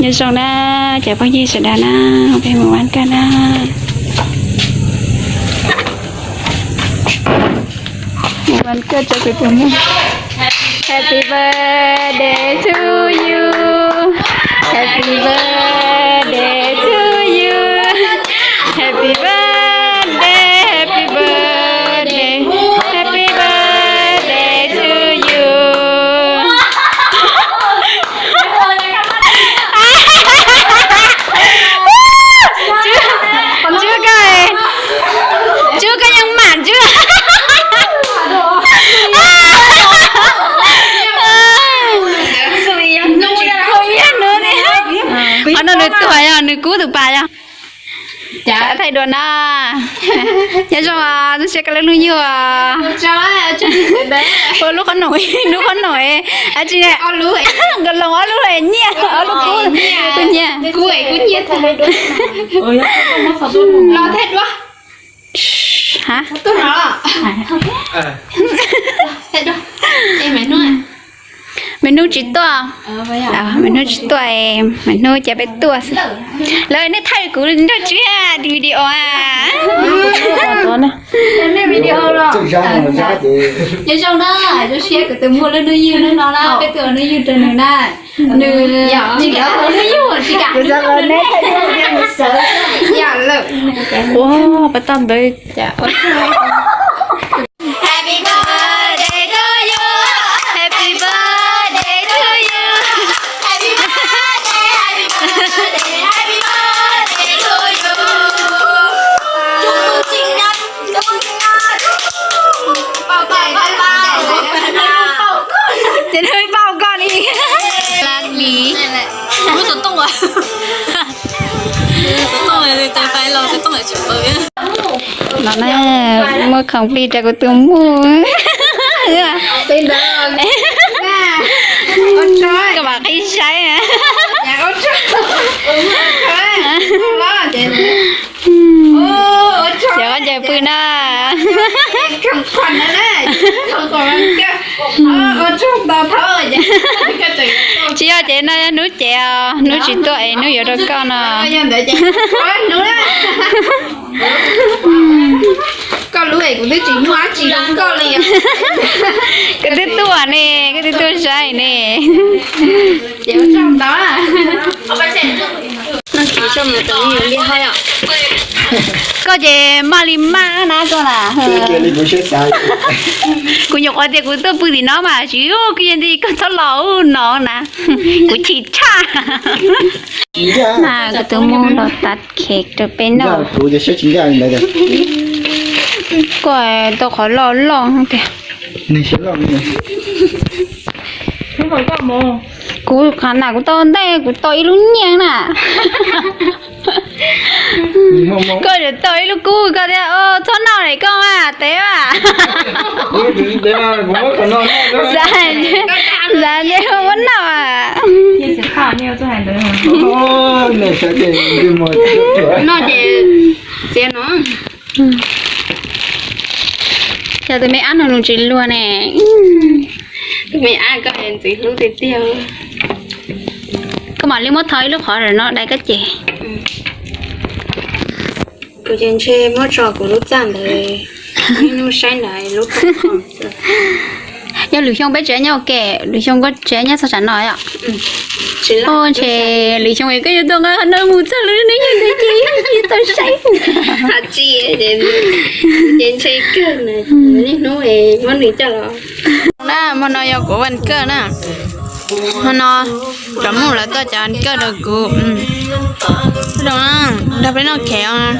Zoo na, cov phooj ywg sawv daws na, peb mus ua kawg na. Mus ua kawg rau kuv tus muam. Happy birthday to you. Happy birthday to you. Happy birthday, happy birthday, happy birthday to you. Tswb koj, tswb koj yeej mam tswb. Qhov no nws tuag yog nws kub tus pas yog. Thaij dua na. Nyob zoo, zoo siab koj lub hnub yug. Ua lub qhob noom, lub qhob noom, a tsi ne, nkawd loos ob lub nyiaj, ob lub kub, kub nyiaj. Ha? Me hnub tsis tuaj, me hnub tsis tuaj, me hnub ces peb tuaj xwb. Lawv nej thaij kuv nrog tswb video a. Nyob zoo na, zoo siab kuv tus muam lub hnub yug hnub no na, peb tuaj ua hnub yug rau nws na. Nws tsis kam ua hnub yug, tsis kam ua hnub yug. Ua pas toj ntawd. Happy birthday to you. Happy birthday to you. Happy birthday, happy birthday, happy birthday to you. Chúc mừng sinh nhật, chúc mừng sinh nhật. Ces nws pauj koj li. Lab li. Muab xov tooj uas, xov tooj uas tais fais los, xov tooj uas tseem tau. No na, muab khoom plig rau kuv tus muam. Koj mam qhib saib. Xyov koj ncaws pw na. Tsis yog ces no yog hnub ces os, hnub tsis tuaj es hnub yuav rau koj no. Koj lub es kuv twb tsis muaj dab tsi rau koj li. Koj twb tuaj ne, koj twb tuaj saib ne. Koj ces maj li maj na koj na. Kuv nyuam qhuav tias kuv tuaj pw tim no mas tsis, kuv yeej tias koj txhob los no na. Kuv chim tshaj. Mas kuv twb muab los tag khev rau peb noj. Koj tau qhov loj loj tiag. Kuv qhov na kuv tau ntej kuv tau ib lub nyiaj na. Koj yuav tau ib lub kub koj thiab, txhob noj li koj mas tev mas. Xav ntshe muab noj. Noj ces txiav no. Cov tus me ab no nws tsis luag ne. Tus me ab koj ntxim hlub tiag tiag. Koj mam li muab thau ib lub qhov no dai koj ces. Kuv ces ntshe muab tso kuv lub txaj ntawd, ib hnub saib ntawd lub txaj. Yog lwm xyoo peb tsev nyob ua ke, lwm xyoo koj tsev nyob txog tsam no yom. Ntshe lwm xyoo koj yuav tuaj nqa qhov no mus txog lub hnub yug ntawd ces tsis tau saib. Ces ntshe kawg na, niaj hnub muab nws coj los. Na, hmo no yog kuv vas kawj na. Hmo no cov muj lawv tuaj cov vas kawj rau kuv. Nrog peb noj khev os.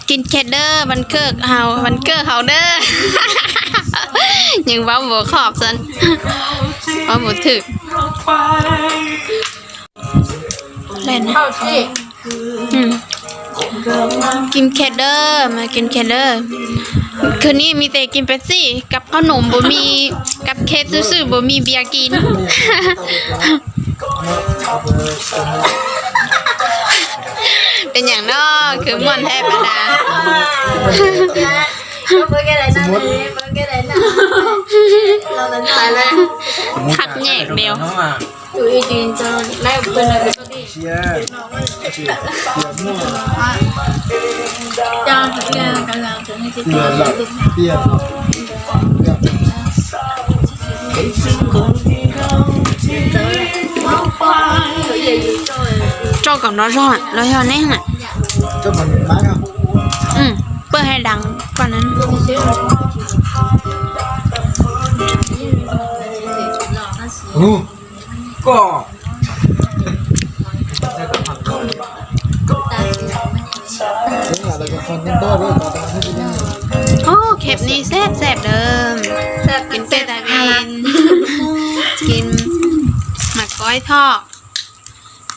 Kim khe dawb vas kawj haus, vas kawj haus dawb. Nws vaub npus khob xwb, vaub npus thwm. Kim khe dawb mas kim khe dawb. Khwv ni mi tes kim pes xij, kab qhob num npus mi, kab khe xwb xwb npus mi npias kim. Pes nyaam no khwv muaj nthab pas das. Txhab nyem dew. Rau kom no zog los yog neb na. Paj hais dab ko na. Ov, khev ni xeb xeb dawb, kis tej tas vin, kis mas koib thoj,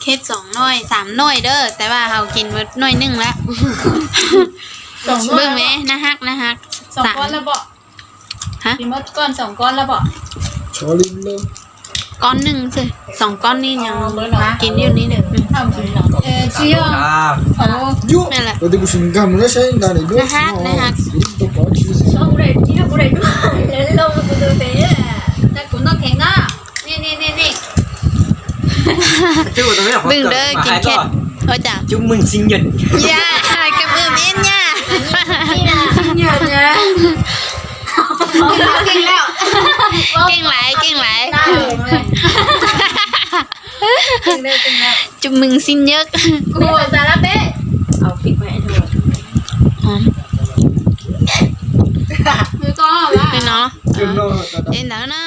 khev xoom nuaj xaam nuaj dawb, tas vas haus kis nuaj neej lawm. Npawg me, nab hab nab hab. Kob neej xwb, xoom kob ni, kis yug ni. Nab hab nab hab. Npawg dawb kis khev. Ua cas? Kab mws ib nyaj. Keej laiv keej laiv. Kab mws ib nyaj. No, es ntawd na.